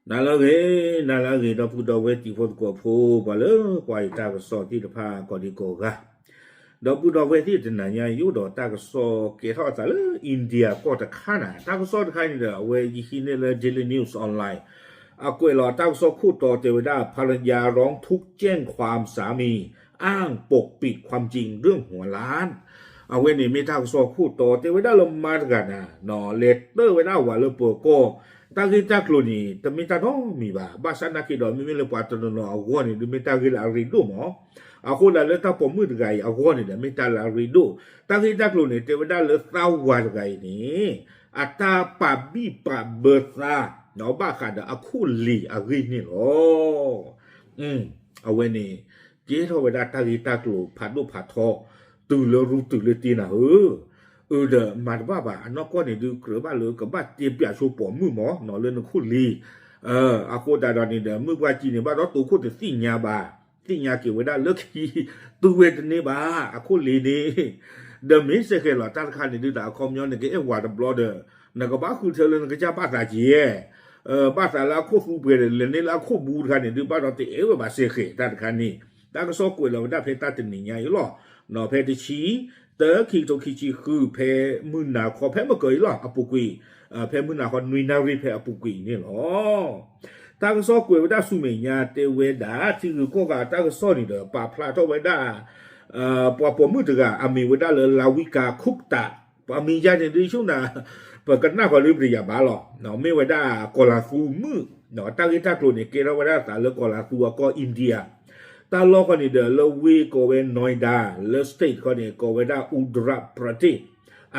နၤလၢအဂ့ၤ, နၤလၢအဂ့ၤ ဒီပုၢ်ဒီဝဲၢ်တံၤဖိသကိးဖိ ပှၤလၢကွၢ်ယတၢ်ကစီၣ်သ့ၣ်တဖၣ်ကိးဒံကိးဂၤ, ဒီပုၢ်ဒီဝဲၢ်သ့ၣ်တနၤညါ ယအိၣ်ဒီးတၢ်ကစီၣ်ကဲထီၣ်အသးလၢ India ကီၢ်တခါနၤ, တၢ်ကစီၣ်တခါန့ၣ်ဒီး အဝဲယဟံးန့ၢ်လၢ Daily News Online အကွဲးလီၤတၢ်ကစီၣ်ခိၣ်တီတဲဝဲဒၣ် ภรรยาร้องทุกข์แจ้งความสามี อ้างปกปิดความจริงเรื่องหัวล้าน အဝဲန့ၣ်မ့ၢ်တၢ်ကစီၣ်ခိၣ်တီတဲဝဲဒၣ်လၢမါတဂၤနၤ လဲၤတၢၢ်ဝဲဒၣ်ဝၤလၢပၢၤကီၢ်, တၢ်ဂ့ၢ်တၢ်ကျိၤန့ၣ် တမ့ၢ်တၢ်နီတမံၤဘၣ်, ဘၣ်ဆၣ်နာ်က့ဒီး မ့မ့ၢ်လၢပှၤတနီၤနီၤအဂီၢ်န့ၣ် ဒုးမ့ၢ်တၢ်ဂ့ၢ်လၢအရ့ဒိၣ်မး, အဃိဒၣ်လၢတၢ်ပိာ်မုၣ်တဂၤအံၤအဂီၢ်န့ၣ်ဒီး မ့ၢ်တၢ်လၢအရ့ဒိၣ်, တၢ်ဂ့ၢ်တၢ်ကျိၤန့ၣ် တဲဝဲဒၣ်လၢသးဝၤတဂၤအံၤန့ၣ် အတၢ်ပာ်ဘံၣ်ပာ်ဘၢသး ဘၣ်ဃးဒီးအခိၣ်လ့ၤအဂ့ၢ်န့ၣ်လီၤ. အဝဲန့ၣ် ကဲထီၣ်ဝဲဒၣ်တၢ်ဂ့ၢ်တၢ်ကျိၤဖးဒိၣ်ဖးထီ တုၤလၢရူတုၤလၢတ့နၤဧၢ, အၢဒီးမၤတဘၣ်ဘၣ် အနီၢ်ကီၢ်န့ၣ်ဒုးကြၢးဘၣ်လၢကဘၣ်တဲပၠးဆိပိာ်မုၣ်မး လၢနခိၣ်လ့ၤ, အဃိသတးဒီးန့ၣ်ဒီး မုၢ်ပှၢ်ကံန့ၣ် ဘၣ်ဒီးတိာ်ခိၣ်တသ့ၣ်ညါဘၣ်, သ့ၣ်ညါက့ၤဝဲဒၣ်လၢခံ တူၢ်ဝဲတန့ၢ်ဘၣ် အခိၣ်လ့ၤန့ၣ်, ဒီးမ့ၢ်စဲဃဲၤလီၤတၢ်တခါန့ၣ်ဒုး တၢ်အခီပညီနကအဲၣ်ဝၤတဘျီဒီး နကဘၣ်ဃုထၢလၢနကစၢ်ဘၣ်သးက့ၤ ဘၣ်သးလၢအခိၣ်သူပှဲၤဒီး လဲၤန့ၢ်လၢအခိၣ်ဘူးတခါန့ၣ်ဒုး ဘၣ်ဒီးတအဲၣ်ဝဲဘၣ်စဲဃဲၤတၢ်တခါန့ၣ်, တၢ်ကစီၣ်ကွဲးလီၤဝဲဒၣ်ဖဲတၢ်တနံၤညါအံၤလီၤ. ဖဲတဆံ တၢ ခံကထိခံဆံဃု ဖဲမုၢ်နၤခီ ဖဲမုၢ်ကၢၤအံၤလီၤ အပူၤကွံာ်, ဖဲမုၢ်နၤခီနွံနၣ်ရံၣ်ဖဲအပူၤကွံာ်န့ၣ်လီၤ. တၢ်ကစီၣ်ကွဲးဝဲဒၣ်ဆူမဲာ်ညါတဲဝဲဒၣ် ထံဂုၤကီၢ်ဂၤတၢ်ကစီၣ်န့ၣ်ဒီး ပာ်ဖျါထီၣ်ဝဲဒၣ် ပှၤပိာ်မုၣ်တဂၤ အမံၤဝဲဒၣ်လၢ Lawika Gupta, ပှၤမံၤယါန့ၣ်ဒုးဆူၣ်နၤ ပကနၣ်ဃီၤဒုးပတယာ်ဘၣ်လီၤ. မ့ၢ်ဝဲဒၣ်ကီၤလၤသူမုၣ်, တၢ်ဂ့ၢ်တၢ်ကျိၤန့ၣ် ကဲထီၣ်ဝဲဒၣ်သးလၢကီၤလၤသူအကီၢ် India တၢ်လီၢ်ဃီန့ၣ်ဒီး လၢဝ့ၢ်ကိးဝဲ Noida, လၢ state ဃီန့ၣ် ကိးဝဲဒၣ် Uttar Pradesh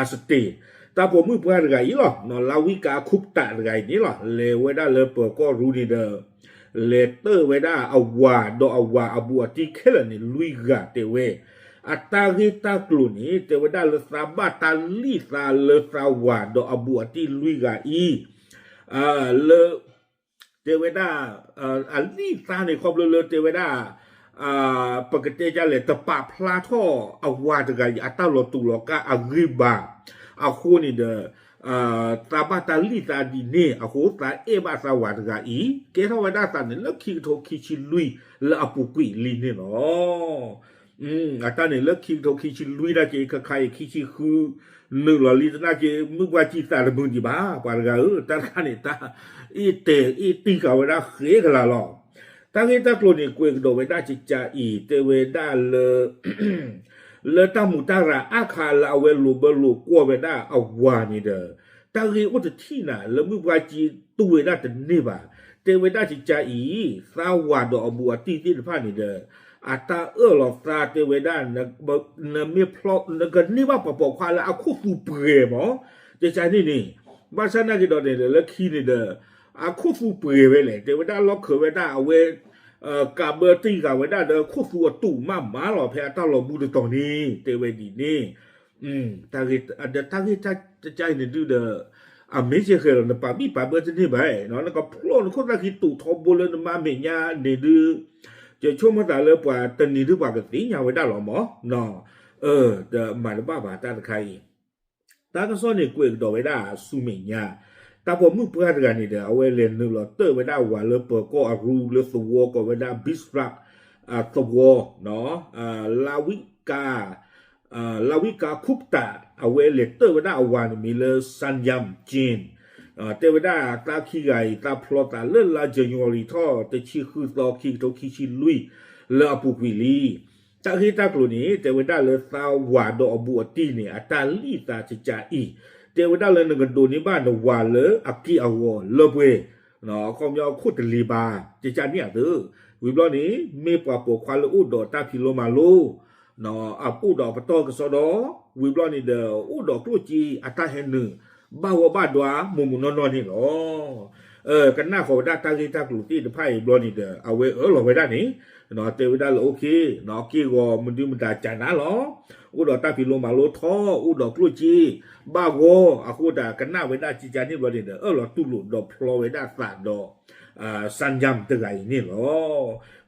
အ state, တၢ်ပိာ်မုၣ်ပှၢ်တဂၤအံၤလီၤ, Lawika Gupta တဂၤအံၤန့ၣ်လီၤ လဲၤဝဲဒၣ်လၢပၢၤကီၢ်ရူန့ၣ်ဒီး လဲၤတၢၢ်ဝဲဒၣ်အဝၤဒီးအဝၤအဘူးအတံၢ်ခဲလၢာ်န့ၣ် လွံၢ်ဂၤတဲဝဲ, အတၢ်ဂ့ၢ်တၢ်ကျိၤန့ၣ် တဲဝဲဒၣ်လၢသးဘၣ်တၢ်လံၣ်သးလၢသးဝၤဒီးအဘူးအတံၢ်လွံၢ်ဂၤအံၤ, လၢ တဲဝဲဒၣ် အလံၣ်သးန့ၣ် ခီဖျိလၢတဲဝဲဒၣ် ပကတဲဒ်လဲၣ် တပာ်ဖျါထီၣ်အဝၤတဂၤအံၤ အတၢ်လီၤတူာ်လီၤကာ်အဂ့ၢ်ဘၣ်. အဃိန့ၣ်ဒီး သးဘၣ်တၢ်လံၣ်သးဒ်န့ၣ်အဃိ သးအဲၣ်ဘၣ်သးဝၤတဂၤအံၤ ကဲထီၣ်ဝဲဒၣ်သးန့ၣ်လၢခံကထိခံဆံလွံၢ်လၢအပူၤကွံာ်လံန့ၣ်လီၤ. အတၢ်န့ၣ်လၢခံကထိခံဆံလွံၢ်နာ်က့ ခါခါအံၤခံဆံဃု နုာ်လီၤလံသနာ်က့ မုၢ်ပှၢ်ကံသးတမုာ်ဒံးဘၣ် ပှၤတဂၤဧၢ, တၢ်တခါန့ၣ် တၢ်အ့ၣ်တဲာ်အ့ၣ်တံၢ်ဃာ်ဝဲဒၣ်ဃဲကလၤလီၤ. တၢ်ဂ့ၢ်တၢ်ကျိၤန့ၣ် ကွဲးကဒီးဝဲဒၣ်ကကးအံၤ တဲဝဲဒၣ်လၢ လၢတၢ်မူးတၢ်ရၤအါခါလၢအဝဲလိာ်ဘၢလိာ်ကွီၢ်ဝဲဒၣ်အဝၤန့ၣ်ဒီး တၢ်ဂ့ၢ်အိၣ်တထံၣ်နၤ လၢမုၢ်ပှၢ်ကံတူၢ်ဝဲဒၣ်တန့ၢ်ဘၣ်. တဲဝဲဒၣ်ကကးအံၤ သးဝၤဒီးအဘူးအတံၢ်သ့ၣ်တဖၣ်န့ၣ်ဒီး အတၢ်အၢၣ်လီၤသးတဲဝဲဒၣ် နမ့ၢ်ဖျီ နကန့ၢ်ဘၣ်ပှၤပိာ်ခွါလၢအခိၣ်သူပှဲၤမး, ကကးန့ၣ်န့ၣ် ဘၣ်ဆၣ်နာ်က့ဒီးန့ၣ်ဒီး လၢခံန့ၣ်ဒီး အခိၣ်သူပှဲၤဝဲလဲၣ် တဲဝဲဒၣ်လီၢ်ခၢးဝဲဒၣ်အဝဲ ကးဘၢတံၢ်ဃာ်ဝဲဒၣ်ဒီးခိၣ်သူအတူးမးမးလီၤ ဖဲအတၢ်လီၤဘူးတတီၤန့ၣ် တဲဝဲဒ်န့ၣ် တၢ်ဂ့ၢ်တၢ်ကါအံၤန့ၣ်ဒုဒီး အမ့ၢ်စဲဃဲၤလီၤ နပာ်ဘံၣ်ပာ်ဘၢတန့ၢ်ဘၣ်, နကဖျီၣ်နခိၣ်သၣ်ခံတူာ်ထီဘိလၢနမါမဲာ်ညါန့ၣ်ဒု ယဆိကမိၣ်သးလၢပှၤတနံၤဒုပှၤကသ့ၣ်ညါဝဲဒၣ်လီၤမး, တမၤတဘၣ်ဘၣ်တၢ်တခါအံၤ တၢ်ကစီၣ်န့ၣ်ကွဲးကဒီးဝဲဒၣ်ဆူမဲာ်ညါ, တၢ်ပိာ်မုၣ်ပှၢ်တဂၤန့ၣ်ဒီး အဝဲလဲၤနုာ်လီၤတၢၢ်ဝဲဒၣ်ဝၤလၢပၢၤကီၢ်အရူလၢသဝီကိးဝဲဒၣ် Bismarck သဝီ လဝံကါ လဝံကါ ခုပ်တာ အဝဲလဲၤတၢၢ်ဝဲဒၣ်အဝၤန့ၣ်မ့ၢ်လၢ Sanyam Jain တဲဝဲဒၣ်သးခံဂၤအံၤ သးဖျီသးလၢလါ January ထီၣ်တဆံဃုသီ ခံကထိခံဆံလွံၢ် လၢအပူၤကွံာ်လံ. တၢ်ဂ့ၢ်တၢ်ကျိၤန့ၣ် တဲဝဲဒၣ်လၢသးဝၤဒီးအဘူးအတံၢ်န့ၣ် အတၢ်လံၣ်သးကကးအံၤ တဲဝဲဒၣ်လၢနကဒိးန့ၢ်ဘၣ်နဝၤလၢအက့ၢ်အဂီၤလၢပှဲၤ အခီပညီခိၣ်တလ့ၤဘၣ် ကကးန့ၣ်အသိး ဝံၤဘျီန့ၣ် မ့ၢ်ပှၤပိာ်ခွါလၢအိၣ်ဒီးတၢ်ဖံးလိမၤလိ အိၣ်ဒီးအပတီၢ်ကစီဒီ ဝံၤဘျီန့ၣ်ဒီး အိၣ်ဒီးကျိၣ်စ့အတၢ်ဟဲနုာ် ဘၣ်ဂီၢ်ဘၣ်ဒွါမိၢ်မိၢ်နီၢ်နီၢ်န့ၣ်လီၤ. ကနၣ်ဃီၤဝဲဒၣ်တၢ်ဂ့ၢ်တၢ်ကျိၤသ့ၣ်တဖၣ်အံၤဘျီန့ၣ်ဒီး အဝဲအၢၣ်လီၤဝဲဒၣ်န့ၣ် တဲဝဲဒၣ်လၢ okay က့ၢ်ဂီၤမနုၤမတၤကနၣ်လီၤ. အိၣ်ဒီးတၢ်ဖံးလိမၤလိထီၣ် အိၣ်ဒီးကျိၣ်စ့ ဘၣ်ဂီၢ်အဃိတး ကနၣ်ဝဲဒၣ်ကကးန့ၣ်ဘျီန့ၣ်ဒီး အၢၣ်လီၤတူၢ်လိာ်ဒီးဖျီဝဲဒၣ်သးဒီး Sanyam တဂၤအံၤန့ၣ်လီၤ.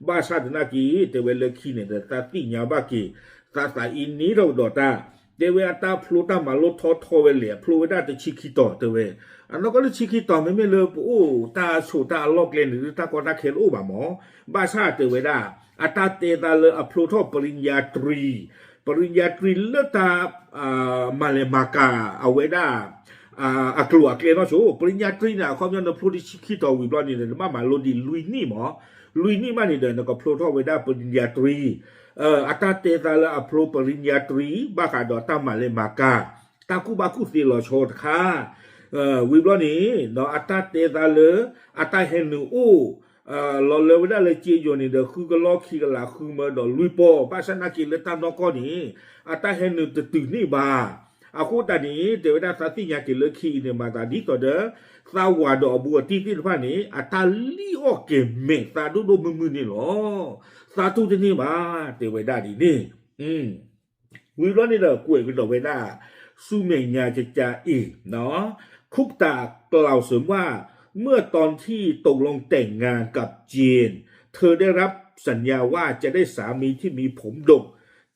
ဘၣ်ဆၣ်သနာ်က့ တဲဝဲလၢခံန့ၣ်ဒီး သးသ့ၣ်ညါဘၣ်က့ၤ သးသးအံၤန့ၣ်ထီၣ်ကဒီးတၢ် တဲဝဲအတၢ်ဖျိတၢ်မၤလိထီထီဝဲလဲၣ်, အဖျိဝဲဒၣ်တဆံခံတီၤတဲဝဲ, အနီၢ်ကီၢ်တဆံခံတီၤ မ့မ့ၢ်လၢပအိၣ်တၢ်ဆိးတၢ်အလီၢ်ကျဲန့ၣ် တၢ်ကီတၢ်ခဲတအိၣ်ဘၣ်မး, ဘၣ်ဆၣ်တဲဝဲဒၣ် အတၢ်တဲသးလၢအဖျိထီၣ် ပရံယါတြံ, ပရံယါတြံလၢတၢ် မၤလဲၤမၤကၤ အဝဲဒၣ် အကျိၤအကျဲနီၢ်ဆိ, ပရံယါတြံန့ၣ် အခီပညီနဖျိတဆံခံတီၤဝံၤဘျီန့ၣ်ဒီး နဘၣ်မၤလိဒံးလွံၢ်နံၣ်မး, လွံၢ်နံၣ်မးန့ၣ်ဒီး နကဖျိထီၣ်ဝဲဒၣ်ပရံယါတြံ, အတၢ်တဲသးလၢအဖျိပရံယါတြံ ဘၣ်ဃးဒီးတၢ်မၤလဲၤမၤကၤ တၢ်ကူၣ်ဘၣ်ကူၣ်သ့လီၤဆီတခါ, ဝံၤဘျီန့ၣ် အတၢ်တဲသးလၢ အတၢ်ဟဲနုာ်အိၣ် လီၤလၢဝဲဒၣ်လၢစ့ယိၤန့ၣ်ဒီး ဃုကလီၢ်ခံကလးဃုမၢဒီးလွံၢ်ပီၢ်, ဘၣ်ဆၣ်နာ်က့ၤလၢတၢ်နီၢ်ကီၢ်န့ၣ် အတၢ်ဟဲနုာ်တတုၤန့ၢ်ဘၣ်. အဃိသတးန့ၣ် တဲဝဲဒၣ်သးသ့ၣ်ညါက့ၤလၢခံအံၤန့ၣ် မၤသးဒ်သိးဒီး သးဝၤဒီးအဘူးအတံၢ်သ့ၣ်တဖၣ်န့ၣ် အတၢ်လံၣ်အီၣ်က့ၤမဲာ်သးဒိၣ်ဒိၣ်မုၢ်မုၢ်န့ၣ်လီၤ. သးတူၢ်တန့ၢ်ဘၣ် တဲဝဲဒၣ်ဒ်န့ၣ် ဝံၤဘျီန့ၣ်ဒီး ကွဲးကဒီးဝဲဒၣ် ဆူမဲာ်ညါကကါအံၤ, ခုၣ်တၢ်ကလီၤစၢၤမး, เมื่อตอนที่ตกลงแต่งงานกับเจน เธอได้รับสัญญาว่าจะได้สามีที่มีผมดก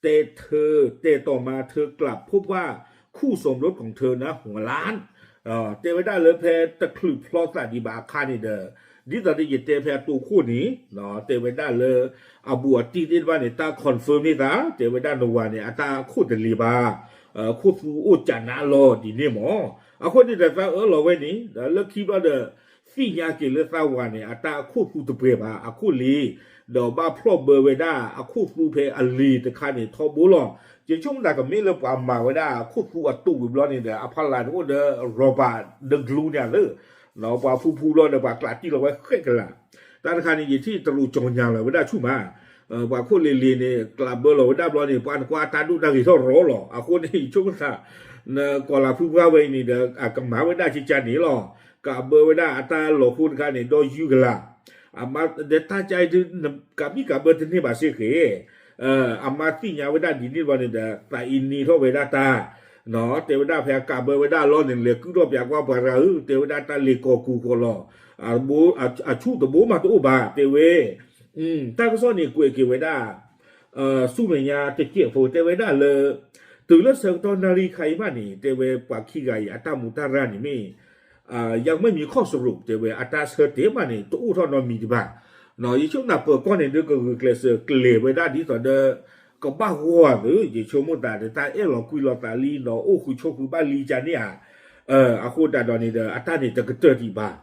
แต่เธอ แต่ต่อมาเธอกลับพบว่าคู่สมรสของเธอนะหัวล้าน တဲဝဲဒၣ်လၢဖဲတချုးဖျီသးဒံးဘၣ်အခါန့ၣ်ဒီး ဒ်သိးဒီးယတဲဖဲအတိခိၣ်န့ၣ် တဲဝဲဒၣ်လၢ အဘူးအတံၢ်သ့ၣ်တဖၣ်န့ၣ် တၢ် confirm န့ၢ်သး တဲဝဲဒၣ်နဝၤန့ၣ် အတၢ်အခိၣ်တလ့ၤဘၣ်, ခိၣ်သူအိၣ်ကနးလီၤဒ်န့ၣ်မး. အဃိန့ၣ်ဒီးသးအၢၣ်လီၤဝဲန့ၣ် ဒီးလၢခံဘျီဒီး သ့ၣ်ညါက့ၤလၢသးဝၤန့ၣ် အတၢ်အခိၣ်သူတပှဲၤဘၣ်အခိၣ်လ့ၤ, ဒီးဘၣ်ဖျီၣ်ဘၢဝဲဒၣ်အခိၣ်သူဖဲအလ့ၤတခါန့ၣ်ထီဘိလီၤ. ယဆိကမိၣ်သးကမ့ၢ်လၢပှၤမၤဝဲဒၣ်အခိၣ်သူအတိာ်ဝံၤဘျီန့ၣ်ဒီး အဖီလာ်န့ၣ်အိၣ်ဒီး rubber ဒီး glue န့ၣ်သ့ ပှၤဖူဖူလီၤဒီးပှၤကျးတံၢ်လီၤဝဲဃဲးကလး, တၢ်တခါန့ၣ် ယထံၣ်တရူးကၠီၤညါလီၤဝဲဒၣ်ဆူၣ်မး, ပှၤခိၣ်လ့ၤလ့ၤန့ၣ် ကျးဘၢလီၤဝဲဒၣ်ဘျီန့ၣ် ပှၤနကွၢ်အတၢ်ဒိၣ်တၢ်ဂ့ၤထီၣ်ရီလီၤ. အဃိန့ၣ် ယဆိကမိၣ်သး နကီၤလၤဖုပှၢ်ဝဲအံၤန့ၣ်ဒီး အကမၤဝဲဒၣ်ကကါန့ၣ်လီၤ. ကးဘၢဝဲဒၣ်အတၢ်လီၤဃိတခါန့ၣ် ဒီးယုၢ်ကလး, အမါဒီးတၢ်ကါအံၤဒုး ကးဘံၣ်ကးဘၢတန့ၢ်ဘၣ်စ့ၢ်ကီး အမါသ့ၣ်ညါဝဲဒၣ်ဒ်န့ၣ်ဘၣ်န့ၣ်ဒီး သးအံၤန့ၢ်ထီၣ်ဝဲဒၣ်တၢ်, တဲဝဲဒၣ်ဖဲအကးဘၢဝဲဒၣ်အလီၢ်န့ၣ် လဲၤကုၢ်ထီၣ်ပၠးကွၢ်ပှၤရၤဧၢ, တဲဝဲဒၣ်တၢ်လ့ၤကီၤကူၤကီၤလီၤ, အဆူၣ်တဘိမးတအိၣ်ဘၣ် တဲဝဲ, တၢ်ကစီၣ်န့ၣ်ကွဲးက့ၤဝဲဒၣ် ဆူမဲာ်ညါတစဲးဖိတဲဝဲဒၣ်လၢ တုၤလၢဆၢကတီၢ်နၣ်ရံၣ်ခါအံၤမးန့ၣ် တဲဝဲပှၤခံဂၤအံၤအတၢ်မူးတၢ်ရၢ်န့ၣ်မ့ၢ် ယမ့ၢ်မံၤခီၣ်စရူး တဲဝဲအတၢ်ဆၢတဲာ်မးန့ၣ် တအိၣ်ထီၣ်နီတမံၤဒံးဘၣ်. ယဆိကမိၣ်သးပၢၤကီၢ်န့ၣ်ဒုးကဂုာ်ကျဲးစၢးကျဲၤဝဲဒၣ်ဒ်သိးဒီး ကဘၣ်ဂီၤအသး ယဆိကမိၣ်သးဒီးတၢ်အဲၣ်လီၤကွံလီၤသးလံဒီးအိၣ်ဃုာ်ဆိးဃုာ်ဘၣ်လံကန့ၣ်ဧါ. အဃိသတးဒီးန့ၣ်ဒီး အတၢ်န့ၣ်တကတၢၢ်ဒံးဘၣ်.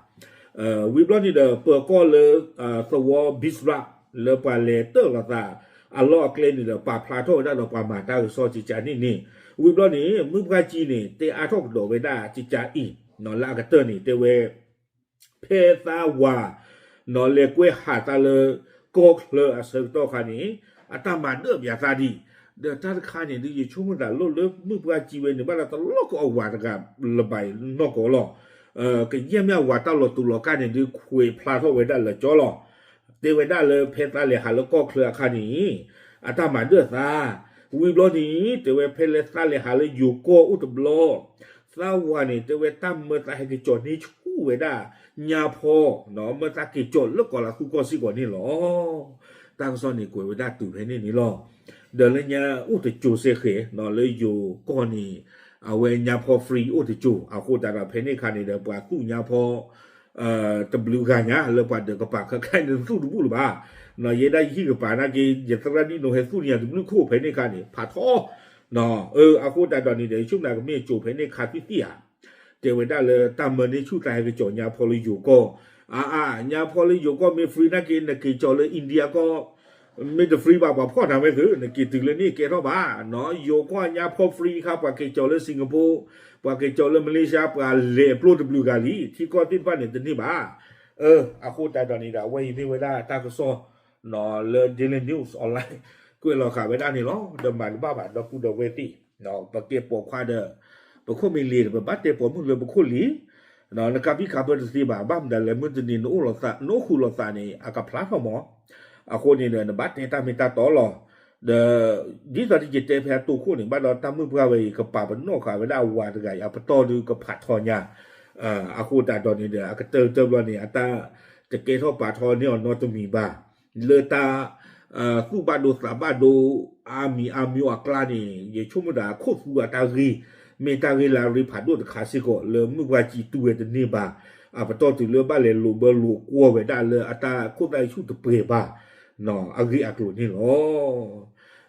ဝံၤဘျီန့ၣ်ဒီး ပၢၤကီၢ်လၢ သဝီ ဘံစြး လၢပှၤလဲၤတၢၢ်လီၤသး အလီၢ်အကျဲန့ၣ်ဒီး ပာ်ဖျါထီၣ်ဝဲဒၣ်ဒီးပှၤမၤတၢ်ကစီၣ်ကကန့ၣ်န့ၣ်, ဝံၤဘျီန့ၣ် မုၢ်ပှၢ်ကံန့ၣ် တဲအါထီၣ်ကဒီးဝဲဒၣ်ကကအံၤ လၢအကတၢၢ်န့ၣ် တဲဝဲ ဖဲသးဝၤ နီၢ်လဲၤကွဲဟးသးလၢ ကီၢ်ချၢအဆၢကတီၢ်ခါန့ၣ် အတၢ်မၤဒၢၣ်ပၠးသးဒံး, ဒီးတၢ်တခါန့ၣ်ဒုး ယဆိကမိၣ်သးလိၣ်လၢမုၢ်ပှၢ်ကံဝဲန့ၣ် ဘၣ်ဒီးတလီၢ်ကီးအဝၤတဂၤလၢၤဘၣ်နီၢ်ကီၢ်လီၤ. ကယဲၢ်မ့ၢ်အဝၤတၢ်လီၤတူာ်လီၤကာ်န့ၣ်ဒုး ခွဲးဖျါထီၣ်ဝဲဒၣ်လၢကၠီလီၤ. တဲဝဲဒၣ်လၢဖဲသးလဲၤဟးလၢကီၢ်ချၢအခါန့ၣ် အတၢ်မၤဒၢၣ်သး, ဝံၤဘျီန့ၣ် တဲဝဲဖဲလၢသးလဲၤဟးလၢယိၤကီၢ်အိၣ်တဘျီ သးဝၤန့ၣ် တဲဝဲတၢ်မၢသးဟဲက့ၤကၠီၤန့ၢ်ဆူၣ်ဝဲဒၣ်ညါဖီ, မၢသးက့ၤကၠီၤလၢကီးလၤသူကီၢ်စ့ၢ်ကီးန့ၣ်လီၤ. တၢ်ကစီၣ်န့ၣ်ကွဲးဝဲဒၣ်တုၤဖဲန့ၣ်န့ၣ်လီၤ. ဒီးလၢညါအိၣ်တစိၤစ့ၢ်ကီး လၢယိၤကီၢ်န့ၣ် အဝဲညါဖီ free အိၣ်တစိၤ အဃိသတးဒီးဖဲန့ၣ်အခါန့ၣ်ဒီး ပှၤသူၣ်ညါဖီ တဘျုးဂၤညါ လၢပှၤဒၢးကပၤခဲခါန့ၣ် သူၣ်တဘူၣ်လၢၤဘၣ်. ယဲဒၣ်ယဟံၣ်ကပၤနာ်က့ ယသရၣ်ဒ်နိးဟဲသူၣ်န့ၢ်ယၤတဘျုးခိၣ်ဖဲန့ၣ်အခါန့ၣ် ဖးထီ အဃိသတးဒီးန့ၣ်ဒီး ယဆိကမိၣ်ကမ့ၢ်အစိၤဖဲန့ၣ်ခါသ့ၣ်သ့ၣ်ဧါ. တဲဝဲဒၣ်လၢတၢ်မၢန့ၢ်ဆူၣ်သးဟဲက့ၤကၠီၤညါဖီလၢယိၤကီၢ်, အါအါ ညါဖီလၢယိၤကီၢ်မ့ၢ် free နာ်က့ နက့ၤကၠီၤလၢ India ကီၢ် မ့ၢ်တ free ဘၣ် ပှၤဖီၣ်နၤဝဲသု, နက့ၤတုၤလၢန့ၣ်ကဲထီၣ်ဘၣ်, ယိၤကီၢ်ညါဖီ free ခါ ပှၤက့ၤကၠီၤလၢ Singapore, ပှၤက့ၤကၠီၤလၢ Malaysia ပှၤလဲၤအပျိၢ်တဘျုးဂၤလံ, ထံကီၢ်သ့ၣ်တဖၣ်န့ၣ်တန့ၢ်ဘၣ်. အဃိသတးဒီးန့ၣ်ဒီး အဝဲအံၤမ့ၢ်ဝဲဒၣ်တၢ်ကစီၣ် လၢ Daily News Online ကွဲးလီၤဃာ်ဝဲဒၣ်န့ၣ်လီၤ. ဒီးမၤတဘၣ်ဘၣ် ဒီပုၢ်ဒီဝဲၢ်သ့ၣ်, ပကဲပိာ်ခွါဒီး ပခိၣ်မ့ၢ်လံၤဒီး ပဘၣ်တဲပိာ်မုၣ်လၢပခိၣ်လံၤ, နကးဘံၣ်ကးဘၢတသ့ဘၣ်, ဘၣ်မနုၤလဲၣ် မုၢ်တနံၤနအိၣ်လီၤသး နအိၣ်ဃုာ်လီၤသးန့ၣ် အကဖျါထီၣ်မး. အဃိန့ၣ်ဒီး နဘၣ်တဲတၢ်မ့ၢ်တၢ်တီလီၤ. ဒီး ဒ်သိးဒီးယတဲဖဲအတိခိၣ်န့ၣ် ဘၣ်ဒီးတၢ်မုၢ်ပှၢ်ဝဲအံၤ ကပာ်ပနီၣ်ဃာ်ဝဲဒၣ်အဝၤတဂၤအံၤ အပတီၢ်ဒုးကဖးထီညါ, အဃိသတးဒီးန့ၣ်ဒီး အကတၢၢ်ကတၢၢ်ဘျီန့ၣ် အတၢ်တကဲထီၣ်ပာ်ထီန့ၢ်အီၤနီတမံၤဘၣ်. လၢတၢ် သူၣ်ဘၣ်ဒိသးဘၣ်ဒိ အါမံၤအါမံၤအကျါန့ၣ် ယဆိကမိၣ်ဒၣ်ခိၣ်သူအတၢ်ဂ့ၢ် မ့ၢ်တၢ်ဂ့ၢ်လၢအရ့ဖးဒိၣ်တခါစ့ၢ်ကီး လၢမုၢ်ပှၢ်ကံတူၢ်ဝဲတန့ၢ်ဘၣ်. အပတီၢ်တုၤလၢဘၣ်လဲၤလိာ်ဘၢလိာ်ကွီၢ်ဝဲဒၣ်လၢအတၢ်ခိၣ်သၣ်ဆူၣ်တပှဲၤဘၣ် အဂ့ၢ်အကျိၤန့ၣ်လီၤ.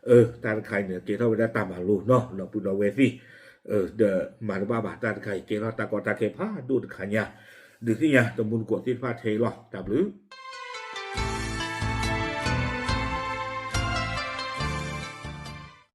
အၢ တၢ်တခါအံၤန့ၣ် ကဲထီၣ်ဝဲဒၣ်တၢ်မၤလိနီၤ ဒီပုၢ်ဒီဝဲၢ်သ့ၣ်, ဒီးမၤတဘၣ်ဘၣ် တၢ်တခါအံၤ ကဲထီၣ်တၢ်ကီတၢ်ခဲဖးဒိၣ်တခါညါ, ဒုးသ့ၣ်ညါတမူတကိးသ့ၣ်တဖၣ်ထဲအံၤလီၤ. တၢ်ဘျုး